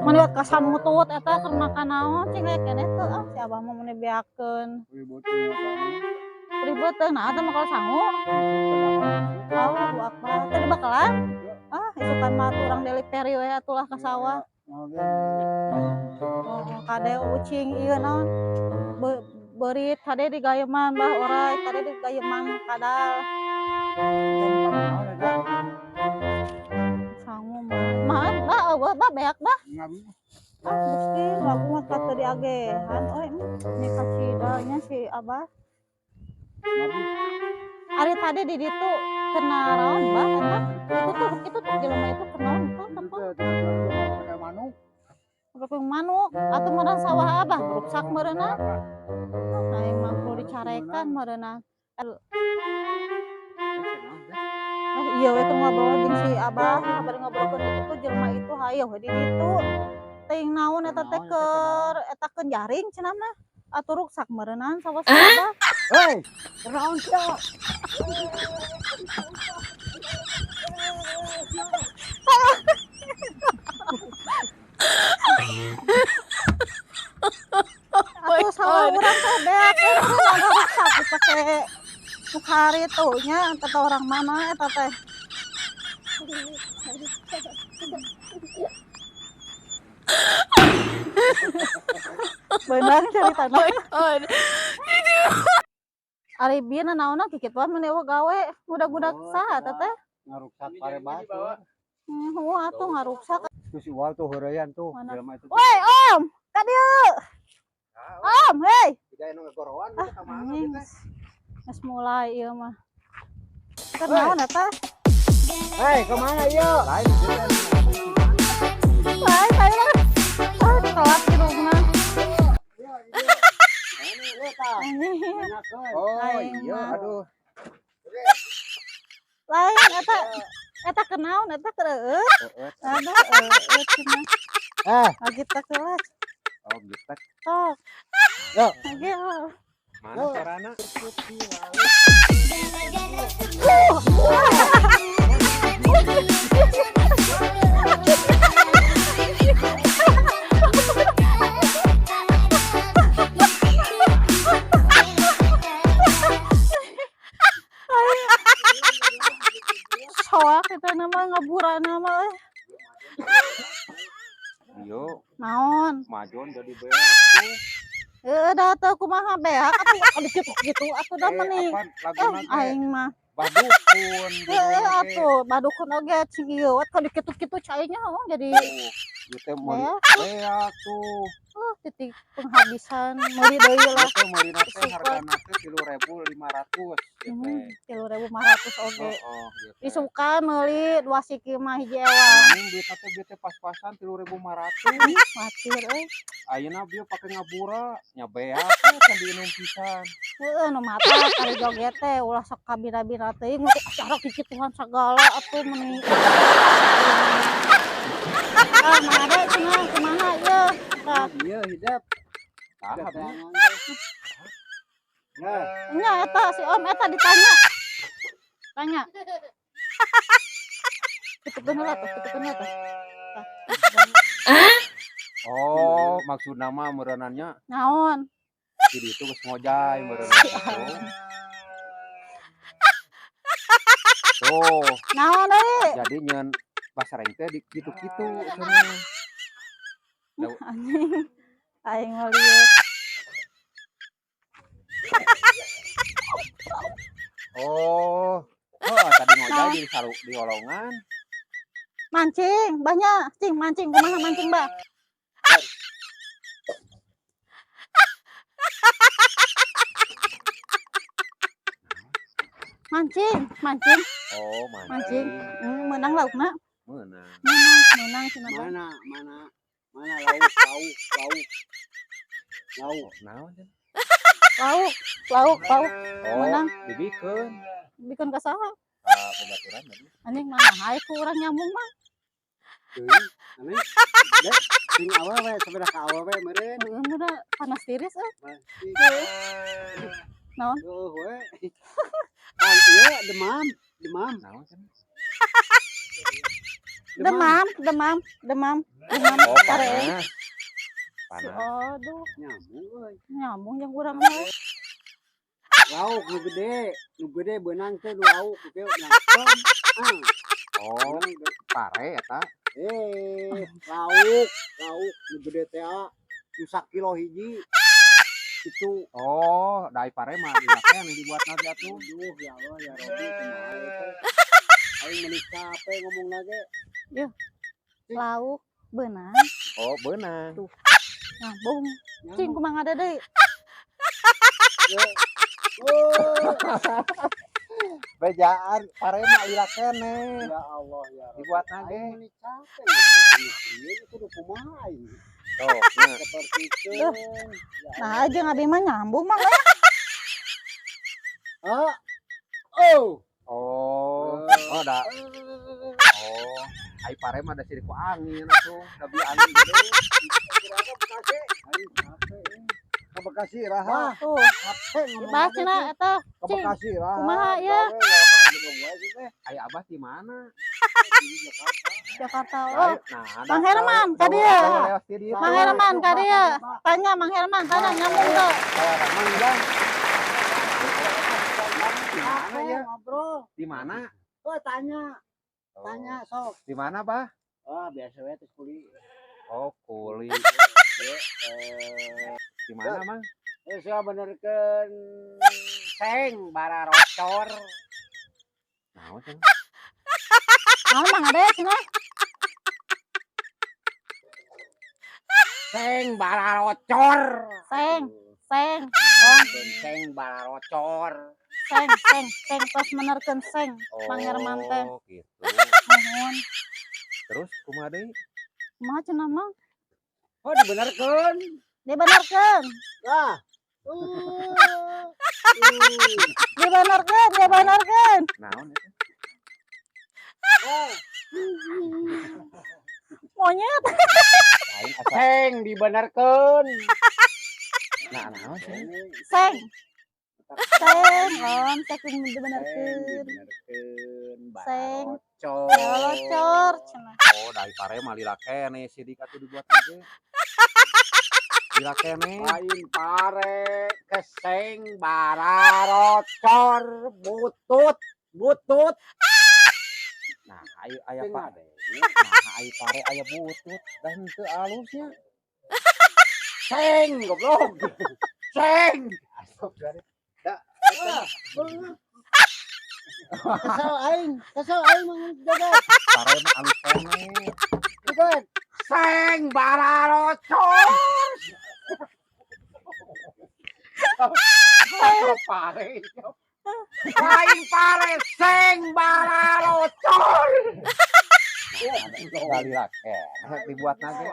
Mun liwat ka samutut eta keur makan naon cing aya keneh teu ah si abah mah mun dibeakeun. Ribet teh nah teh makal sangu. Allahu akbar. Teu dibakalan? Ah, isukan mah atuh urang delivery we atuh lah ka sawah. Oh, kade ucing ieu naon? Beurit kade digayeman bah orai, kade digayeman kadal. Sangu mah. Mah, bah eueuh bah beak bah. Ah, Gusti, lagu mah teu diagehan euy. Ini kacida nya si Abah. Ari tadi di ditu kena raon bah eta. Itu tuh jelema itu kenaon tuh apa? Pakai manuk atau meureun sawah Abah ruksak meureunna. Aing mah perlu dicarekan meureunna. Iya we keur ngobrol jeung si Abah, bari ngobrolkeun itu tuh jelema itu hayoh we di ditu. Teuing naon eta teh keur etakeun jaring cenah mah. Atuh ruksak meureunan sawah si Abah. Hei, naon sia? Atuh sawah urang teh beak meureun ruksak dipake nu karitu nya eta orang mana eta teh. Beunang caritana. Ari bieu nanaonan kikituan mun eueuh gawe budak-budak saha eta teh? Ngaruksak pare batur. Heueuh atuh ngaruksak. Terus si Wal tuh heureuyan tuh jelema itu. Woi, Om, ka dieu. Om, hei. Tidak anu ngagorowan gitu ka mana Anjing. teh. Geus mulai ieu mah. Keur naon eta? Hei, ka mana ieu? Lain Lain saya. Ah, telat irungna. Anjing. Oh, iya, aduh. Lain eta eta kenaon eta keur eueuh. Aduh, eueuh cenah. Eh, Lagi teh kelas. oh gitek. Tok. Yo. Lagi oh. Mana carana? Soak eta nama ngaburana mah euy. Yo, Naon? majon jadi beak tuh. Heueuh da teu kumaha beak atuh atuh kitu-kitu atuh da meni. Apaan laguna teh? Aing mah. Badukun Heueuh atuh badukun oge cing ieu we ka dikitu-kitu cainya oh jadi Ieu teh meuli beak tuh. Titik penghabisan meuli deui lah. Ieu teh meulina teh hargana teh 3.500 ieu teh. 3.500 oge. Heeh, ieu teh. Isukan meuli 2 siki mah hiji ewang. Anjing duitna teh bieu teh pas-pasan 3.500. Matir euy. Ayeuna bieu pake ngabura nya beak teh can diinum pisan. Heueuh nu mata kali joget teh ulah sok kabira-bira teuing mun acara kikituan sagala atuh meuni. Ah, Mang Ade cenah kumaha ieu? Tah. Ieu hidep. Tah. Nah, Nya eta si Om eta ditanya. Tanya. Tutukeun heula tuh, tutukeun heula tuh. Tah. Oh, maksudna mah meureunannya Naon? Di ditu geus ngojay meureunna gitu. Tuh. Naon deui? Jadi nyeun basareng teh di kitu-kitu cenah. Anjing. Aing mah lieur. Oh. Oh, tadi ngojay di saru di holongan. Mancing, banyak. Cing, mancing kumaha mancing, Bah? Mancing, mancing. Oh, mancing. Mancing. Menang laukna. Meunang. Menang, menang cenah teh. Mana, mana, mana lauk, lauk, lauk. Lauk. Naon cenah? Lauk, lauk, lauk. Oh, Meunang. Dibikeun. Dibikeun ka saha? Ka babaturan tadi. Anjing mana hae ku urang nyambung mah. Teuing, aneh. Dek, sing awewe sabaraha ka awewe meureun. Heueuh meureun panas tiris euy. Pasti. Naon? Heueuh we. Pan ieu demam, demam. Naon cenah? Demam, demam, demam. Gimana Oh, pare? panas. Si Panas. aduh, Nyambung euy. Nyambung yang urang mah. Lauk nu gede, nu gede beunang teh nu lauk kieu nyangkem. Ah, Oh, beunang ge. Pare eta. Eh, lauk, lauk nu gede teh ah, nu sakilo hiji. Itu. Oh, da ai pare mah lila keneh dibuatna ge atuh. Aduh, ya Allah, ya Rabbi, kumaha ieu teh. Aing meuni capek ngomongna ge. Lauk beunang. Oh, beunang. Tuh. Nyambung. Cing, kumaha ngade deui? Oh, Bejaan pare mah lila keneh. Ya Allah, ya Rabbi. Dibuatna ge. Aing meuni capek ngomong gini, kudu kumaha aing. Tuh, nya. Seperti Duh. Nah, aja abi mah nyambung mah. Ah. Oh. Oh, oh da. Oh, ai pare mah da sirik ku angin atuh, da bi angin gede. Aing capek. Ke Bekasi raha. Tuh, Capek ngomong. Bahas cenah eta. Ke Cing. Bekasi raha. Kumaha ya? Ai abah di mana? Jakarta. Oh, Nah, Mang Herman, ka dieu. Lewat di dieu. Mang Herman ka dieu. Tanya Mang Herman, tanya nyambung teu? Mang Jang. Di mana ya? Ngobrol. Di mana? Oh, tanya. Tanya sok. Di mana, Bah? Oh, biasa we teh kuli. Oh, kuli. Eh, Di mana, Mang? Geus benerkeun seng bararocor. Naon cenah? Naon Mang Ade cenah? Seng bararocor. Seng, seng, Oh, seng bararocor. Seng, seng, seng tos menerkeun seng. Mang Herman teh. Oh, gitu. Nuhun. Terus kumaha deui? Kumaha cenah Mang? Oh, dibenerkeun. Dibenerkeun. Lah. Dibenerkeun, dibenerkeun. Naon eta? Monyet. Lain asa. Seng dibenerkeun. Nah, naon sih? Seng. Seng, om, seng dibenerkeun. Dibenerkeun Seng. bararocor. Bararocor cenah. Oh, dari pare mah lila keneh sidik atuh dibuat ge. Lila keneh. Lain pare keseng bararocor butut butut. Nah, ayo aya Sing pak. ada. Nah, ai pare aya butut dan teu alusnya. Seng goblok. Seng. Kesel aing, kesel aing mah jaga. Pare mah alus keneh. Jaga. Seng bararocor. Pare. Lain pare seng bararocor. Da lila keneh dibuatna ge.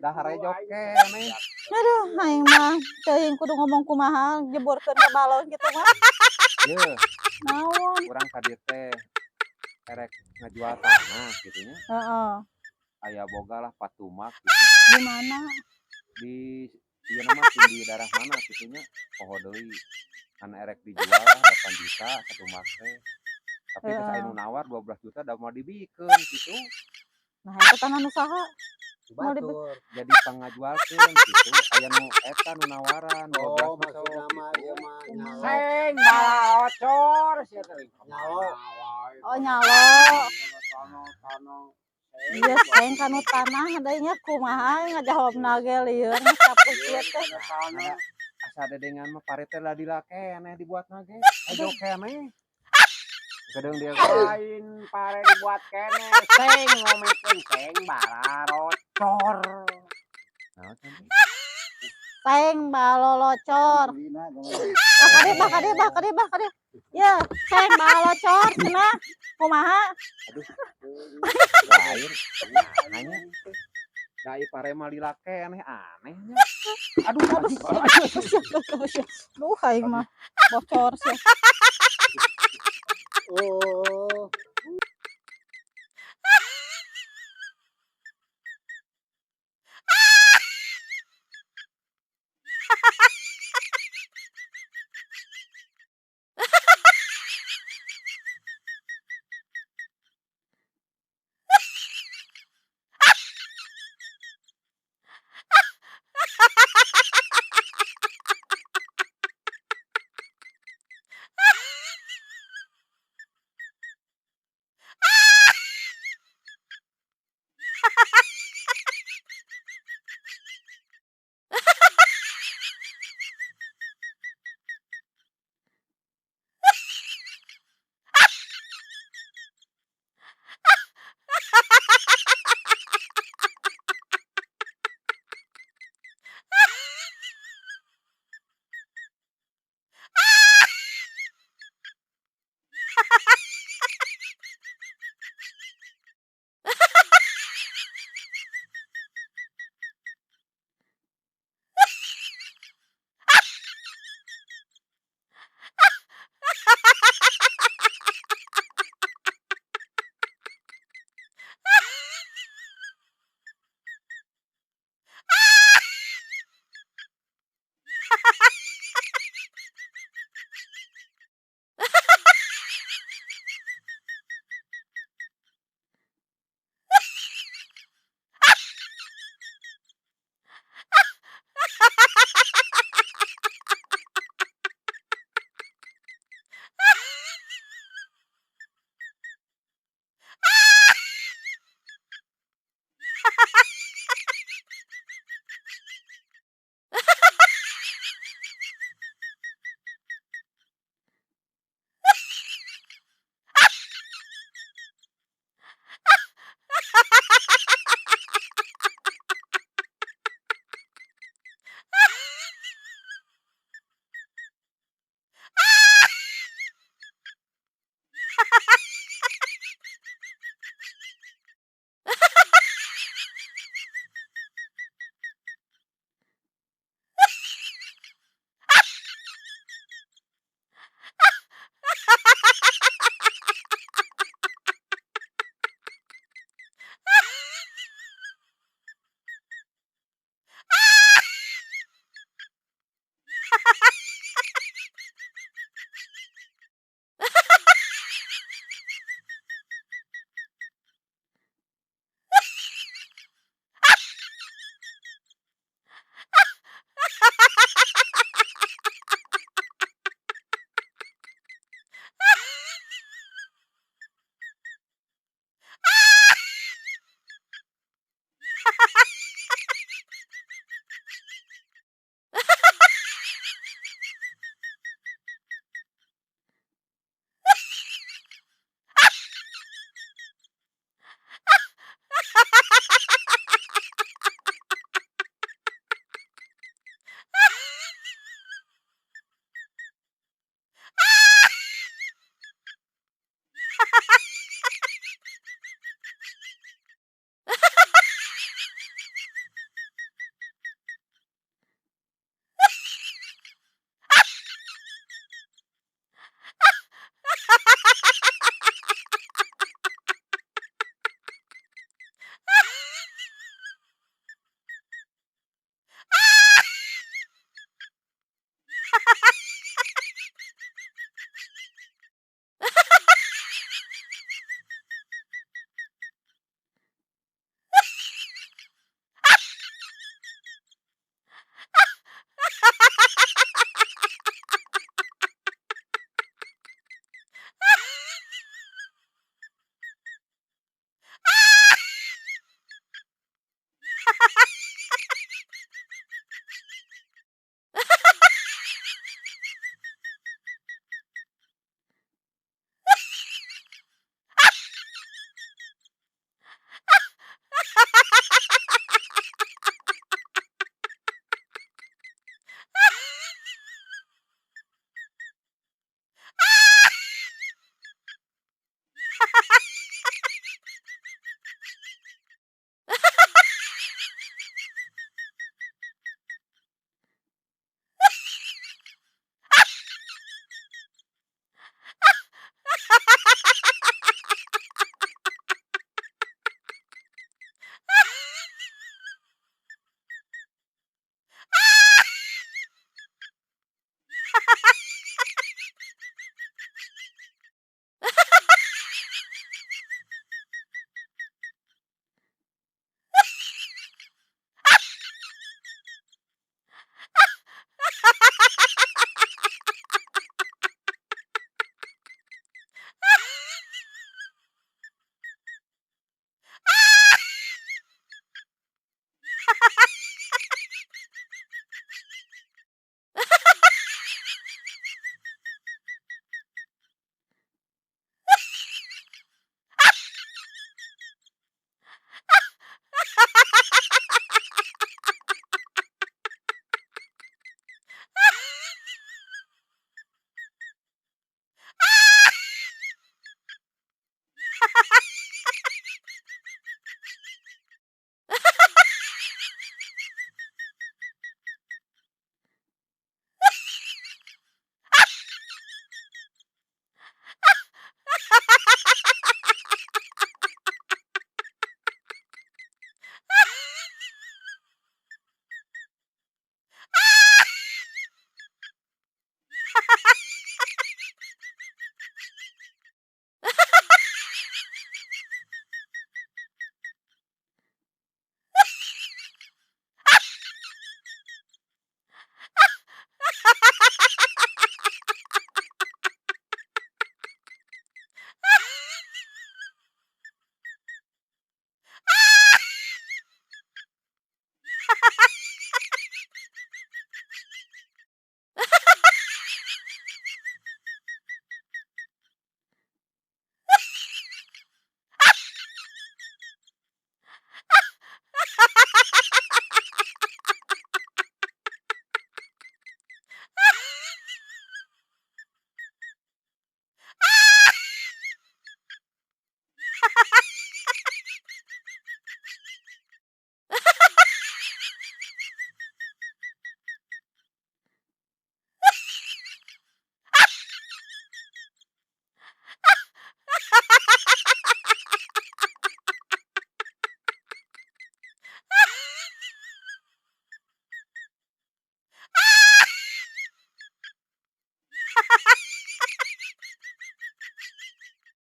Da harejo keneh. Aduh, aing mah teuing kudu ngomong kumaha jeburkeun ke balon kitu mah. Yeuh, Naon? Urang ka dieu teh erek ngajual tanah kitu nya. Heeh. Aya boga lah patumak gitu. Di mana? Di ieu mah di daerah mana kitu nya, poho deui. Kan erek dijual lah 8 juta satu mak teh. Tapi geus aya nu nawar 12 juta da moal dibikeun kitu. Nah, eta tanah nu saha? Mau Batur. Jadi pangajualkeun kitu. Aya nu eta nu nawaran 12 Oh, juta maksudna mah gitu. ieu mah nyalo. Seng bararocor sia teh. Nyalo. Oh, nyalo. Tono-tono. Iya, seng kanu tanah adanya kumaha ngajawabna ge lieur sapu kieu teh. Ada asa dedengan mah pare teh lah lila keneh dibuatna ge. Ajo keneh. Gedeung dia ge. Lain pare dibuat keneh, seng ngomekeun seng bararocor. Naon teh? Seng balolocor. Bah kadieu, bah kadieu, bah kadieu, bah kadieu. Ya, seng balolocor cenah. Kumaha? Aduh. Lain nanya. Da ieu pare mah lila keneh aneh nya. Aduh, Aduh, aduh. Duh, aing mah bocor sia. Oh.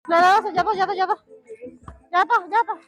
Dah, dah, jatuh, jatuh, jatuh. Jatuh, jatuh.